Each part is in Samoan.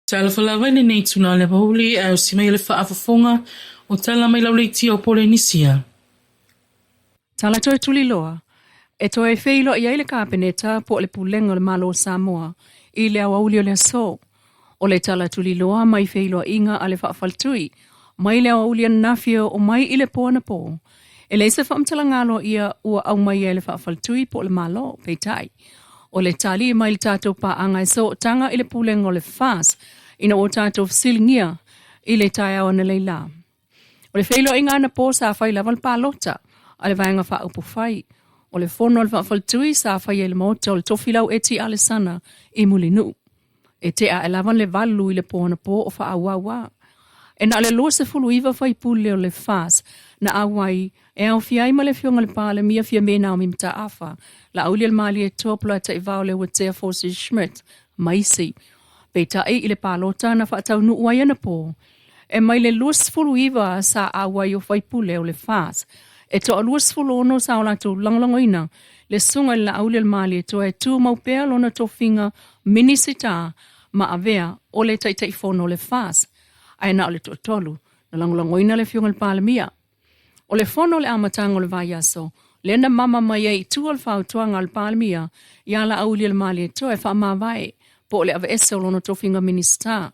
Talofa lava i lenei itula o le aoauli ae osi mai le faafofoga o tala mai lauleitia o Polenisia. Tala toe tuliloa, e toe feiloai ai le Kapeneta po o le Pulega o le Malo o Samoa i le aoauli o le aso. O le tala tuliloa mai feiloaiga a le faafaletui mai le aoauli ananafi e oo mai i le po anapo. E leai se faamatalaga aloaia ua aumaia e le faafaletui po o le Malo, peitai, o le tali mai le tatou paaga e sootaga i le pulega o le FAST ina ua tatou fesiligia i le taeao analeila. O le feiloaiga anapo sa fai lava le palota a le Vaega Faaupufai. O le fono a le faafaletui sa faia i le maota o le Tofilau Eti Alesana i Mulinuu. E tea ae lava le 8 i le po anapo o faaauau. E na o le 29 faipule o le FAST na auai e aofia ai ma le afioga i le Palemia Fiame Naomi Mataafa, Laaulialemalietoa Polataivao Leuatea Forsyth Schmidt ma isi. Peitai i le palota na faataunuu ai anapo, e mai le 29 sa auai o faipule o le FAST, e toa 26 sa o latou lagolagoina le susuga i le Laaulialemalietoa e tumau pea lona tofiga Minisita ma avea o le Taitaifono o le FAST, ae na o le toatolu na lagolagoina le afioga i le Palemia. O le fono o le amataga o le vaiaso, lea na mama mai ai i tua le fautuaga a le Palemia ia Laaulialemalietoa e faamavae po o le aveese o lona tofiga Minisita.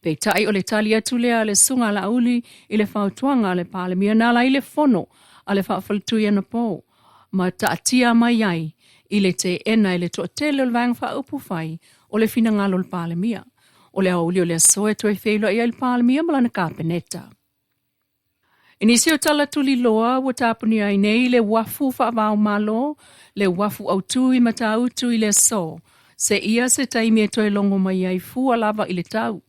Peitai o le tali atu lea a le susuga a Laauli i le fautuaga a le Palemia na ala ai le fono a le faafaletui anapo ma taatia mai ai i le teena e le toatele o le Vaega Faaupufai o le finagalo o le Palemia. O le aoauli o le aso e toe feiloai ai le Palemia ma lana Kapeneta. I nisi o tala tuliloa ua tapunia ai nei le uafu faava-o-Malo, le uafu autū i Matautu i le aso, seia se taimi e toe logo mai ai fua lava i le tau.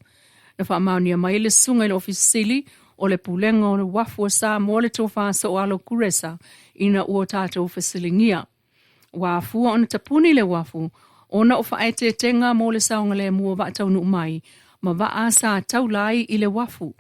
Na faamaonia mai e le susuga i le Ofisa Sili o le Pulega o le Uafu o Samoa le tofa Soalo Kuresa ina ua tatou fesiligia. Ua afua ona tapuni le uafu ona o faaeteetega mo le saogalemu o vaa taunuu mai ma vaa sa taula ai i le uafu.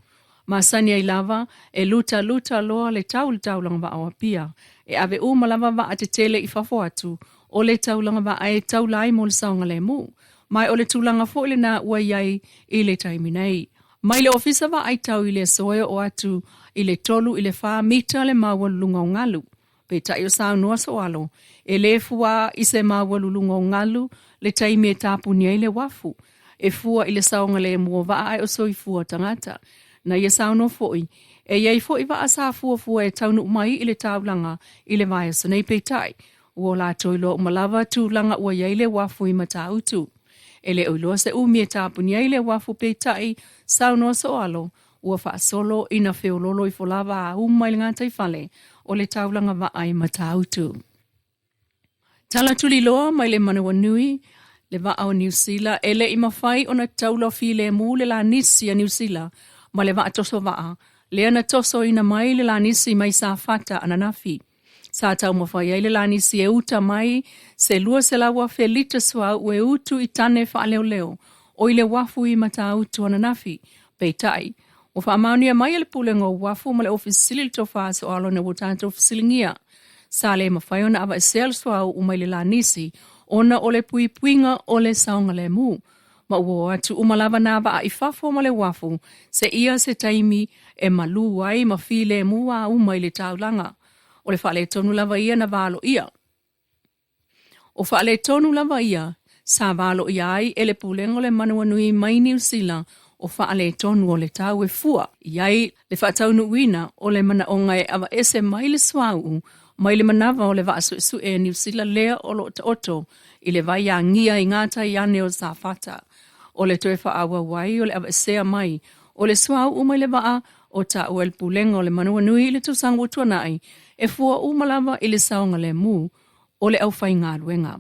Masani ai lava e lutaluta loa le tau i le taulaga vaa o Apia. E ave uma lava vaa tetele i fafo atu o le taulaga vaa e taula ai mo le saogalemu. Ma o le tulaga foi lena ua i ai i le taimi nei. Mai le ofisa vaai tau i le aso e oo atu i le 3 i le 4 mita le maualuluga o galu. Peitai o saunoa Soalo, e le fua i se maualuluga o galu le taimi e tapuni ai le uafu. E fua i le saogalemu o vaa ae o soifua tagata. Na ia saunoa foi, e i ai foi vaa sa fuafua e taunuu mai i le taulaga i le vaiaso nei peitai, ua latou iloa uma lava tulaga ua i ai le uafu i Matautu. E le o iloa se umi e tapuni ai le uafu peitai, saunoa Soalo, ua faasolo ina feololo ifo lava a uma i le gataifale o le taulaga vaa i Matautu. Tala tuliloa mai le manawanui, le vaa o Niu Sila e le i mafai ona taula filemu le lanisi a Niu Sila ma le vaa toso vaa, lea na tosoina mai le lanisi mai Safata ananafi. Sa taumafai ai le lanisi e uta mai se 200,000 lita suauu e utu i tane faaleoleo o i le uafu i Matautu ananafi. Peitai, ua faamaonia mai e le Pulega o Uafu ma le Ofisa Sili le tofa Soalo ina ua tatou fesiligia. Sa le mafai ona aveesea le suauu mai le lanisi ona o le puipuiga o le saogalemu. Ma ua o atu uma lava nā vaa i fafo ma le uafu seia se taimi e malū ai ma filemu a uma i le taulaga. O le faaletonu lava ia na valoia. O faaletonu lava ia sa valoia ai e le Pulega o le Manawanui mai Niu Sila o faaletonu o le tau e fua i ai le faataunuuina o le manaoga e aveese mai le suauu mai le manava o le vaa suesue a Niu Sila lea o lo o taoto i le vai agia i gatai ane o Safata. O le toe faaauau ai o le aveesea mai o le suauu mai le vaa o taua e le Pulega o le Manawanui i le tausaga ua tuanai e fua uma lava i le saogalemu o le aufaigaluega.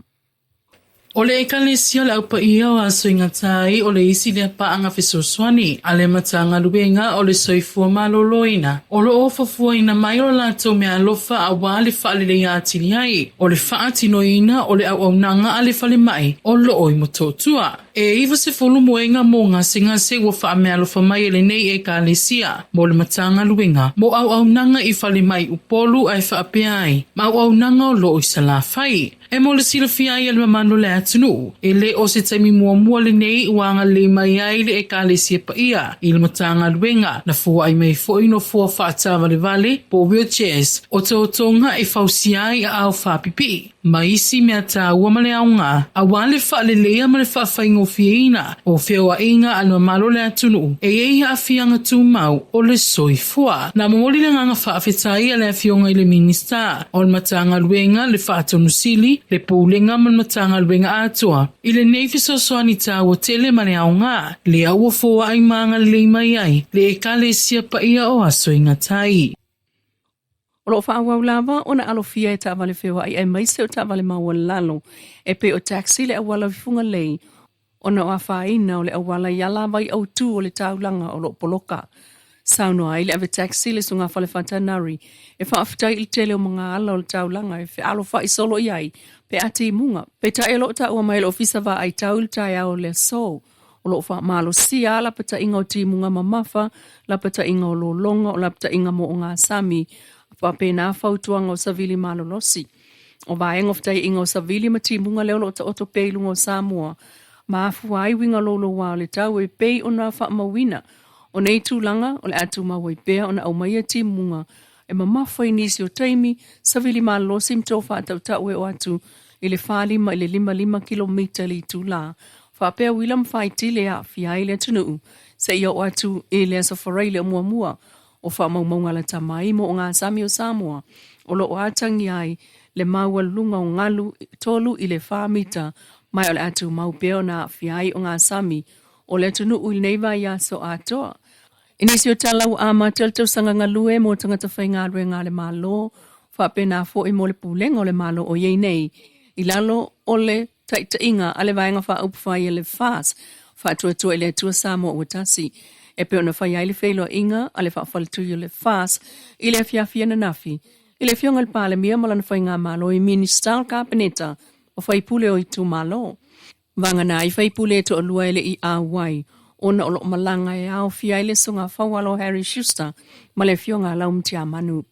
O le Ekalesia o le Au Paia o Aso i Gatai o le isi lea paaga fesoasoani a le Matagaluega o le Soifua Maloloina o lo o fuafuaina mai o latou meaalofa aua le faaleleia atili ai o le faatinoina o le auaunaga a le falemai o lo o i Motootua. E 90 moega mo gasegase ua faameaalofa mai e lenei Ekalesia mo le Matagaluega mo auaunaga i falemai i Upolu ae faapea ai ma auaunaga o loo i Salafai. E mo le silafia ai e le mamalu o le atunuu, e le o se taimi muamua lenei ua agalelei mai ai le Ekalesia Paia i le Matagaluega na foai mai foi nofoa faataavalevale po o wheelchairs o totoga e fausia ai aao faapipii ma isi mea taua ma le aoga aua le faaleleia ma le faafaigofieina o feoaiga a le mamalu o le atunuu e i ai aafiaga tumau o le soifua. Na momoli le agaga faafetai a le Afioga i le Minisita o le Matagaluega, le Faatonu Sili, le Pulega ma le Matagaluega atoa i lenei fesoasoani taua tele ma le aoga lea ua foai ma agalelei mai ai le Ekalesia Paia o Aso e Gata ai. O lo o faaauau lava ona alofia e taavale feoai aemaise o taavale maualalo e pei o taxi le auala i Fugalei ona o afaina o le auala i alavai autu o le taulaga o lo o poloka. Saunoa ai le ave taxi le Susuga Falefa Nari e faafetai i le tele o magaala o le taulaga e fealofai solo i ai pe a timuga. Peitai o lo o taua mai e le Ofisa Vaai Tau i le taeao o le aso. O lo o faamalosia lapataiga o timuga mamafa, lapataiga o lologa, o lapataiga mo ogasami, faapena fautuaga o savili malolosi. O vaega o fetaiaiga o savili ma timuga lea o lo o taoto pea i luga o Samoa, ma afua ai uiga louloua o le tau e pei ona faamauina. O nei tulaga, o le a tumau ai pea ona aumaia timuga e mamafa i nisi o taimi, savili malolosi ma tofaatautau e oo atu i le 45 i le 55 kilomita i le itula, faapea uila ma faitili e aafia ai le atunuu seia oo atu i le Aso Faraile o muamua o faamaumauga lata mai mo ogasami o Samoa o lo o atagia ai le maualuluga o galu 3 i le 4 mita ma o le a tumau pea ona aafia ai ogasami o le atunuu i lenei vaiaso atoa. I nisi o tala ua amata le tausaga galue mo tagata faigaluega a le Malo, faapena foi mo le Pulega o le Malo o i ai nei, i lalo o le taitaiga a le Vaega Faaupufai a le FAS, Faatuatua i le Atua Samoa Ua Tasi, e pei ona fai ai le feiloaiga a le faafaletui o le FAS i le afiafi ananafi i le Afioga i le Palemia ma lana faigamalo i Minisita o le Kapeneta ma faipule o itumalo. Vagana ai faipule e toalua e le i auai ona o lo o malaga e aofia ai le Susuga Faualo Harry Schuster ma le Afioga a Laumatiamanu.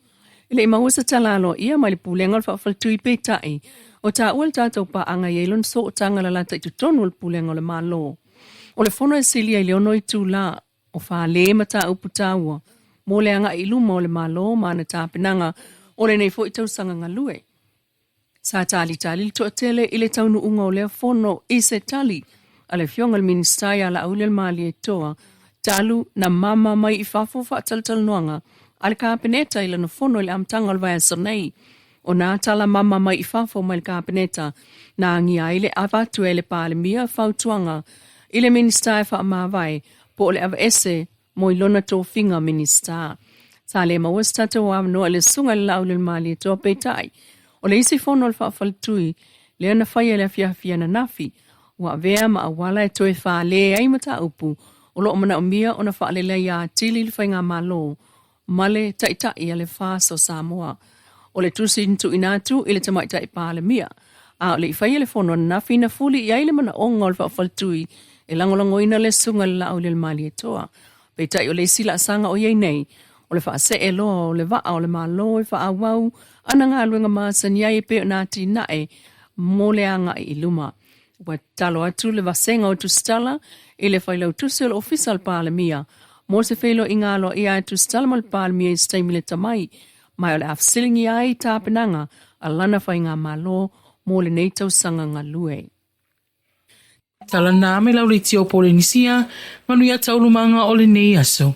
E le i maua se tala aloaia mai le Pulega o le Faafaletui peitai, o taua le tatou paaga e i ai lona sootaga lalata i totonu o le Pulega o le Malo. O le fono e silia i le ono itula o fale mataupu taua mo le agai i luma o le Malo ma ana tapenaga o lenei foi tausaga galue. Sa talitali le toatele i le taunuuga o lea fono i se tali a le Afioga i le Minisita ia Laauli Malietoa talu na mama mai i fafo faatalatalanoaga a le Kapeneta i lana fono i le amataga o le vaiaso nei. O nā tala mama mai i fafo mai le Kapeneta na agia ai le avatu e le Palemia fautuaga i le Minisita e faamavae po o le aveese mo i lona tofiga Minisita. Sa le maua se tatou avanoa i le Susuga i le Laauli Malietoa peitai, o le isi fono o le faafaletui lea na faia i le afiafi ananafi, ua avea ma auala e toe fale ai mataupu o lo o manaomia ona faaleleia atili le faigamalo ma le taitai a le FAS o Samoa. O le tusi na tuuina atu i le Tamaitai Palemia, a o le i faia le fono ananafi na fuli i ai le manaoga o le faafaletui e lagolagoina le Susuga i le Laauli Malietoa. Peitai o le isi laasaga o i ai nei, o le faasee loa o le vaa o le Malo e faaauau ana galuega masani ai e pei ona atinae mo le agai i luma. Ua tatalo atu le vasega o Tusitala i le failautusi o le Ofisa o le Palemia mo se feiloaiga aloaia a Tusitala ma le Palemia i se taimi lata mai, ma o le a fesiligia ai tapenaga a lana faigamalo mo lenei tausaga galue. Tala na me lau leitio Polenisia, manuia taualumaga o lenei aso.